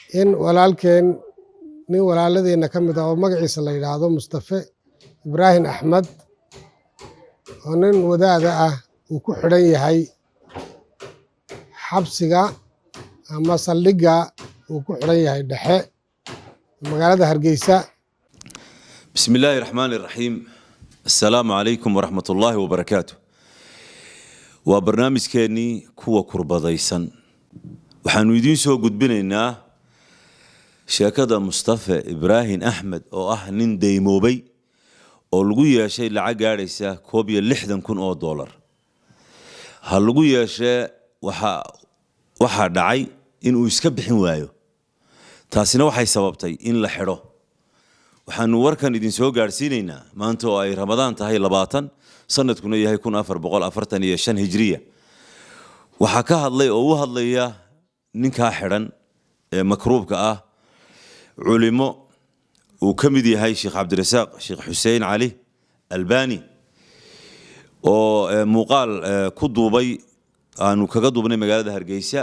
In walaalkeen, nin walaaladeenna ka mid ah oo magaciisa la yidhaahdo Mustafe Ibraahim Axmed, oo nin wadaada ah, uu ku xidhan yahay xabsiga ama saldhigga uu ku xidhan yahay dhexe magaalada Hargeysa. بسم الله الرحمن الرحيم، السلام عليكم ورحمة الله وبركاته. Waa barnaamijkeennii Kuwa Kurbadaysan. Waxaanu idiin soo gudbinaynaa sheekada Mustafe Ibraahim Axmed, oo ah nin deymoobay oo lagu yeeshay lacag gaadhaysa $61,000. Ha lagu yeeshee, waxaa dhacay inuu iska bixin waayo. Taasina waxay sababtay in la xidho. Waxaanu warkan idin soo gaadhsiinaynaa maanta oo ay Ramadaan tahay 20, sanadkuna yahay 1445 Hijriya. Waxaa ka hadlay oo u hadlaya ninkaa xidhan ee makruubka ah culimo uu ka mid yahay Sheekh Cabdirasaaq Sheekh Xuseen Cali Albani, oo muuqaal ku duubay, aanu kaga duubnay magaalada Hargeysa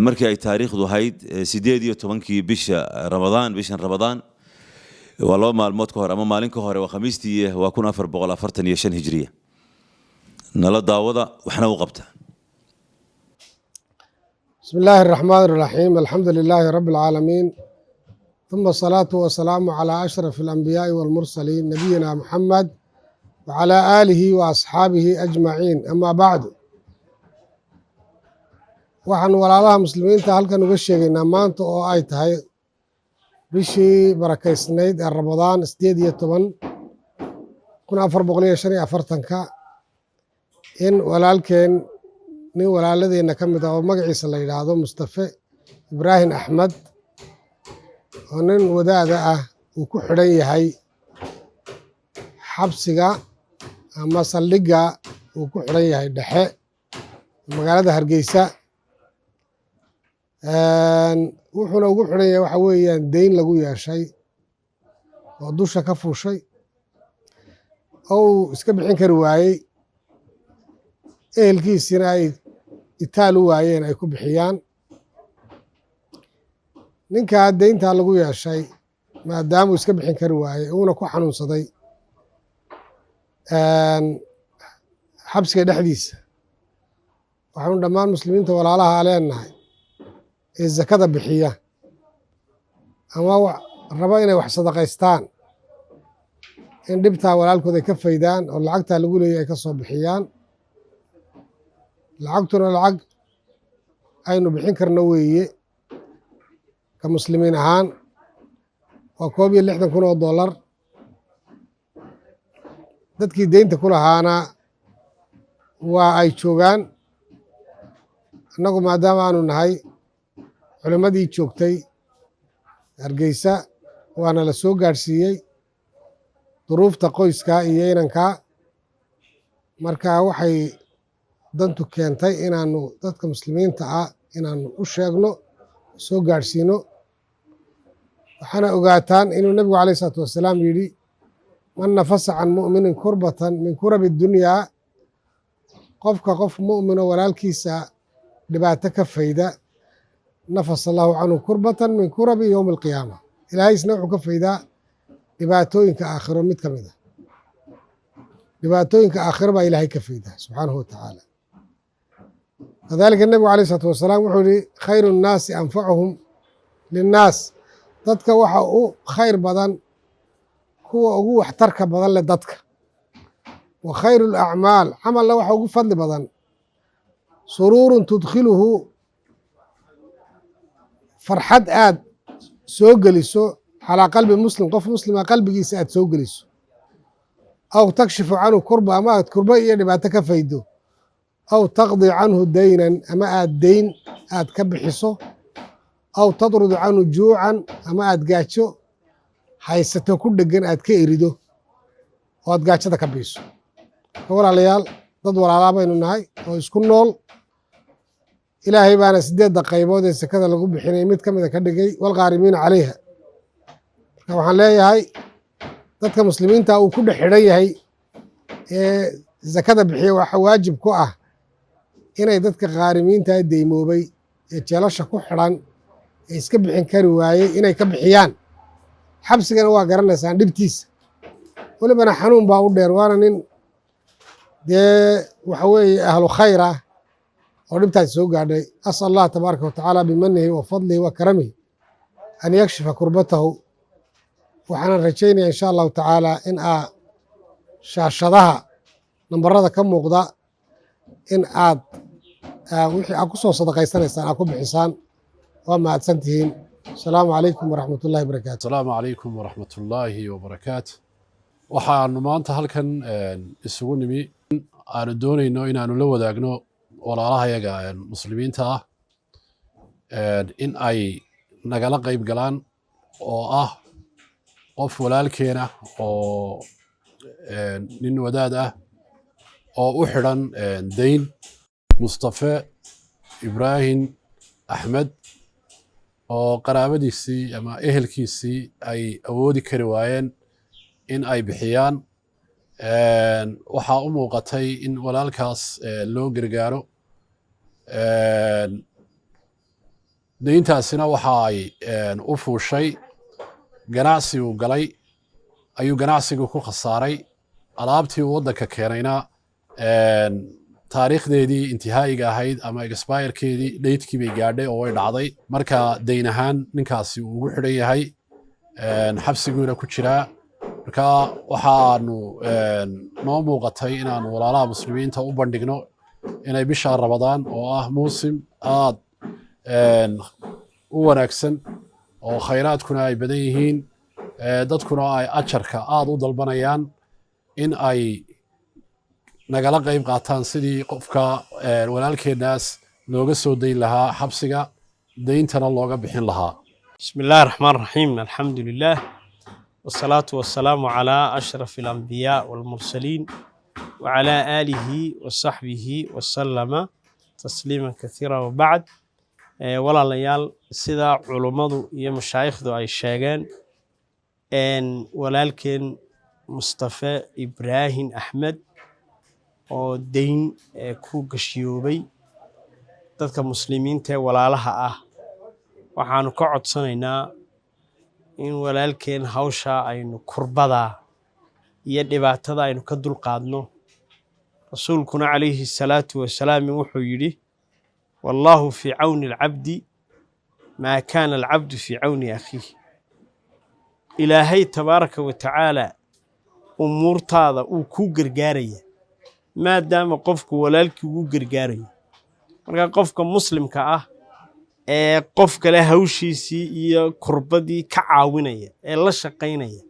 markii ay taariikhdu ahayd 18-kii bisha Ramadaan, bishan Ramadaan. Waa 2 maalmood ka hor ama maalin ka hore, waa Khamiistii, waa 1445 Hijriya. Nala daawada, waxna u qabta. بسم الله الرحمن الرحيم، الحمد لله رب العالمين، ثم الصلاة والسلام على أشرف الأنبياء والمرسلين، نبينا محمد وعلى آله وأصحابه أجمعين، أما بعد. Waxaan walaalaha muslimiinta halkan uga sheegaynaa maanta oo ay tahay bishii barakaysnayd ee Ramadaan 18, 1445-ka, in walaalkeen, nin walaaladeenna ka mid ah oo magaciisa la yidhaahdo Mustafe Ibraahim Axmed, oo nin wadaada ah, uu ku xidhan yahay xabsiga ama saldhigga uu ku xidhan yahay dhexe magaalada Hargeysa. Wuxuuna ugu xidhan yahay waxa weeyaan deyn lagu yeeshay oo dusha ka fuushay oo uu iska bixin kari waayey, ehelkiisina ay itaal u waayeen ay ku bixiyaan. Ninkaa deyntaa lagu yeeshay, maadaamuu iska bixin kari waayey, uuna ku xanuunsaday xabsiga dhexdiisa, waxaanu dhammaan muslimiinta walaalaha leenahay ee zakada bixiya ama raba inay wax sadaqaystaan in dhibtaa walaalkood ay ka faydaan oo lacagtaa lagu leeyay ay ka soo bixiyaan. Lacagtuna lacag aynu bixin karno weeye ka muslimiin ahaan. Waa $61,000. Dadkii deynta ku lahaana waa ay joogaan. Annagu maadaama aanu nahay culimmadii joogtay Hargeysa, waana la soo gaadhsiiyey duruufta qoyska iyo inankaa. Marka waxay dantu keentay inaanu dadka muslimiinta ah inaanu u sheegno, soo gaadhsiino. Waxaana ogaataan inuu Nebigu عليه الصلاة والسلام yidhi: "من نفس عن مؤمن كربة من كرب الدنيا", qofka qof mu'mino walaalkiisa dhibaato ka fayda, "نفس الله عنه كربة من كرب يوم القيامة", Ilaahaysna wuxuu ka faydaa dhibaatooyinka aakhiro mid ka mid a. Dhibaatooyinka aakhiro baa Ilaahay ka faydaa سبحانه وتعالى. كذلك nebigu عليه الصلاة والسلام wuxuu yihi: "خير الناس أنفعهم للناس", dadka waxa u khayr badan kuwa ugu waxtarka badan leh dadka. "وخير الأعمال", camalna waxa ugu fadli badan, "سرور تدخله", farxad aad soo geliso, "على قلب مسلم", qof muslima qalbigiisa aad soo geliso, "أو تكشف عنه كربة", ama aad kurbo iyo dhibaato ka faydo, "أو تقضي عنه دينا", ama aad deyn aad ka bixiso, "أو تطرد عنه جوعا", ama aad gaajo haysato ku dhegan aad ka erido oo aad gaajada ka biiso. Walaalayaal, dad walaalaa baynu nahay oo isku nool. Ilaahay baana sideedda qaybood ee sakada lagu bixinay mid ka mida ka dhigay "والغارمين عليها". Marka waxaan leeyahay dadka muslimiinta uu ku dhex xidhan yahay ee sakada bixiya, waxa waajib ku ah inay dadka khaarimiinta deymoobay ee jeelasha ku xidhan Ee iska bixin kari waayey inay ka bixiyaan. Xabsigana waa garanaysaan dhibtiisa, welibana xanuun baa u dheer. Waana nin dee waxa weeye ahlu khayr ah oo dhibtaasi soo gaadhay. أسأل الله تبارك وتعالى بمنه وفضله وكرمه أن يكشف كربته. Waxaanan rajaynaya, insha Allahu tacaala, in aa shaashadaha nambarada ka muuqda in aad wixii aad ku soo sadaqaysanaysaan aad ku bixisaan. Waa mahadsan tihiin. Asalaamu calaykum waraxmat ullahi barakaatu. Asalaamu calaykum waraxmat ullaahi wabarakaatu. Waxaanu maanta halkan isugu nimi, aanu doonayno inaanu la wadaagno walaalahayaga muslimiinta ah in ay nagala qayb galaan, oo ah qof walaalkeena oo nin wadaad ah oo u xidhan dayn, Mustafe Ibraahim Axmed, oo qaraabadiisii ama ehelkiisii ay awoodi kari waayeen in ay bixiyaan. Waxaa u muuqatay in walaalkaas loo gargaaro. Deyntaasina waxa ay u fuushay ganacsiguu galay ayuu ganacsigii ku khasaaray. Alaabtii uu waddanka keenayna taariikhdeedii intihaa'iga ahayd ama expirekeedii datekii bay gaadhay oo way dhacday. Marka dayn ahaan ninkaasi uu ugu xidhan yahay, xabsiguuna ku jiraa. Marka waxaanu noo muuqatay inaanu walaalaha muslimiinta u bandhigno inay bisha Ramadaan, oo ah muusim aad u wanaagsan oo khayraadkuna ay badan yihiin, dadkuna ay ajarka aad u dalbanayaan, in ay nagala qayb qaataan sidii qofka walaalkeenaas looga soo dayn lahaa xabsiga, dayntana looga bixin lahaa. بسم الله الرحمن الرحيم، الحمد لله والصلاة والسلام على أشرف الأنبياء والمرسلين وعلى آله وصحبه وسلم تسليما كثيرا، وبعد. Walaalayaal, sida culummadu iyo mashaayikhdu ay sheegeen, walaalkeen Mustafe Ibraahim Axmed oo deyn ku gashiyoobay, dadka muslimiinta ee walaalaha ah waxaanu ka codsanaynaa in walaalkeen hawsha aynu kurbada iyo dhibaatada aynu ka dulqaadno. Rasuulkuna calayhi salaatu wasalaam wuxuu yidhi: "والله في عون العبد ما كان العبد في عون أخيه." Ilaahay tabaaraka wa tacaala umuurtaada uu kuu gargaaraya maadaama qofku walaalkii ugu gargaarayo. Marka qofka muslimka ah ee qof kale hawshiisii iyo kurbadii ka caawinaya ee la shaqaynaya,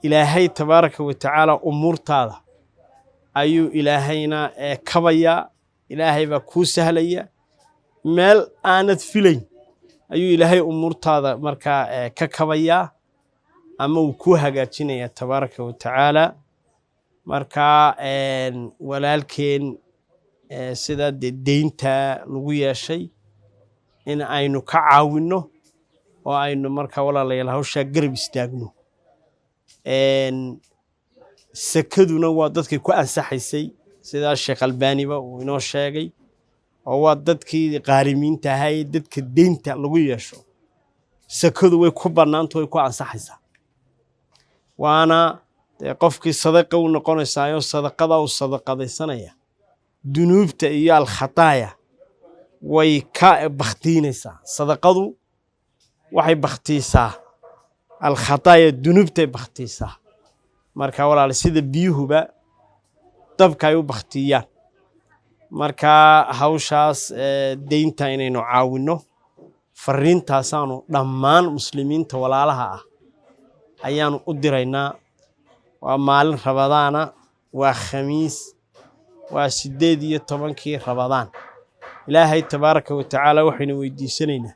Ilaahay tabaaraka wa tacaala umuurtaada ayuu Ilaahayna kabayaa. Ilaahay baa kuu sahlaya, meel aanad filayn ayuu Ilaahay umuurtaada markaa ka kabayaa ama uu kuu hagaajinaya tabaaraka wa tacaala. Marka walaalkeen sida dee deynta lagu yeeshay in aynu ka caawinno oo aynu markaa, walaalayaal, hawshaa garab istaagno. Sakaduna waa dadkay ku ansaxaysay, sidaa Sheekh Albaaniba uu inoo sheegay, oo waa dadkii qaarimiinta ahaa. Dadka deynta lagu yeesho sakadu way ku bannaanta, way ku ansaxaysaa, waana dee qofkii sadaqa u noqonaysaayo. Sadaqada uu sadaqadaysanaya dunuubta iyo الخطايا way ka bakhtiinaysaa. Sadaqadu waxay bakhtiisaa الخطايا, dunuubtay bakhtiisaa. Marka walaal, sida biyuhuba dabka ay u bakhtiyaan. Marka hawshaas deynta inaynu caawinno, fariintaasaanu dhammaan muslimiinta walaalaha ah ayaanu u diraynaa. Waa maalin Rabadaana, waa Khamiis, waa 18-kii Rabadaan. Ilaahay tabaaraka wa tacaala waxaynu weydiisanaynaa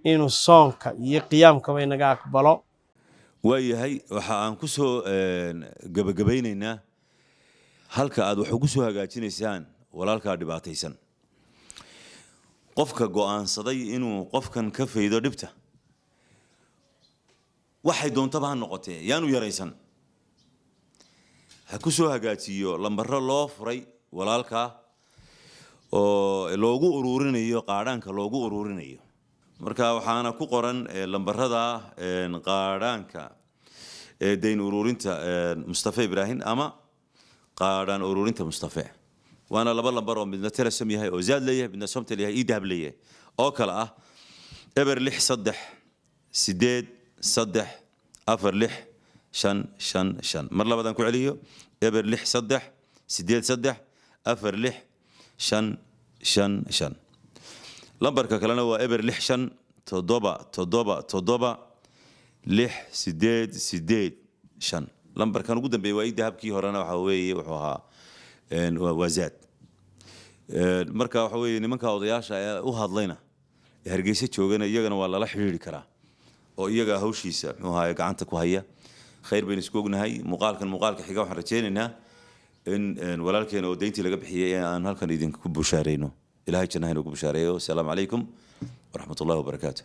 inuu soonka iyo qiyaamkaba inaga aqbalo. Waayahay, waxa aan ku soo gebagabaynaynaa halka aad wax ugu soo hagaajinaysaan walaalkaa dhibaataysan. Qofka go'aansaday inuu qofkan ka faydo dhibta, waxay doontaba ha noqotee, yaanu yaraysan, ha ku soo hagaajiyo lambaro loo furay walaalkaa oo loogu uruurinayo qaadhaanka loogu uruurinayo. Marka waxaana ku qoran lambarada qaadhaanka dayn ururinta Mustafe Ibraahim ama qaadhaan ururinta Mustafe, waana laba lambar oo midna Telesom yahay oo Zaad leeyahay, midna Somtel yahay, eDahab leeyahay, oo kale ah 063 83 46 555. Mar labadan ku celiyo: 063 83 46 555. Lambarka kalena waa 065 7 7 7 6 8 8 5. Lambarkan ugu dambeeya waa eDahabkii horena waxa weeye wuxuu ahaa waa Zaad. Marka waxa weeye nimanka odayaasha ee u hadlayna ee Hargeysa joogana, iyagana waa lala xidhiiri karaa oo iyaga hawshiisa, muxuu ahaye, gacanta ku haya. Khayr baynu isku ognahay. Muuqaalkan muuqaalka xiga waxaan rajaynaynaa in walaalkeena oo deyntii laga bixiyey ee aan halkan idinku bushaareyno. Ilahay jannaha inoogu bushaareeyo. Asalaamu calaykum waraxmat ullahi wabarakaatu.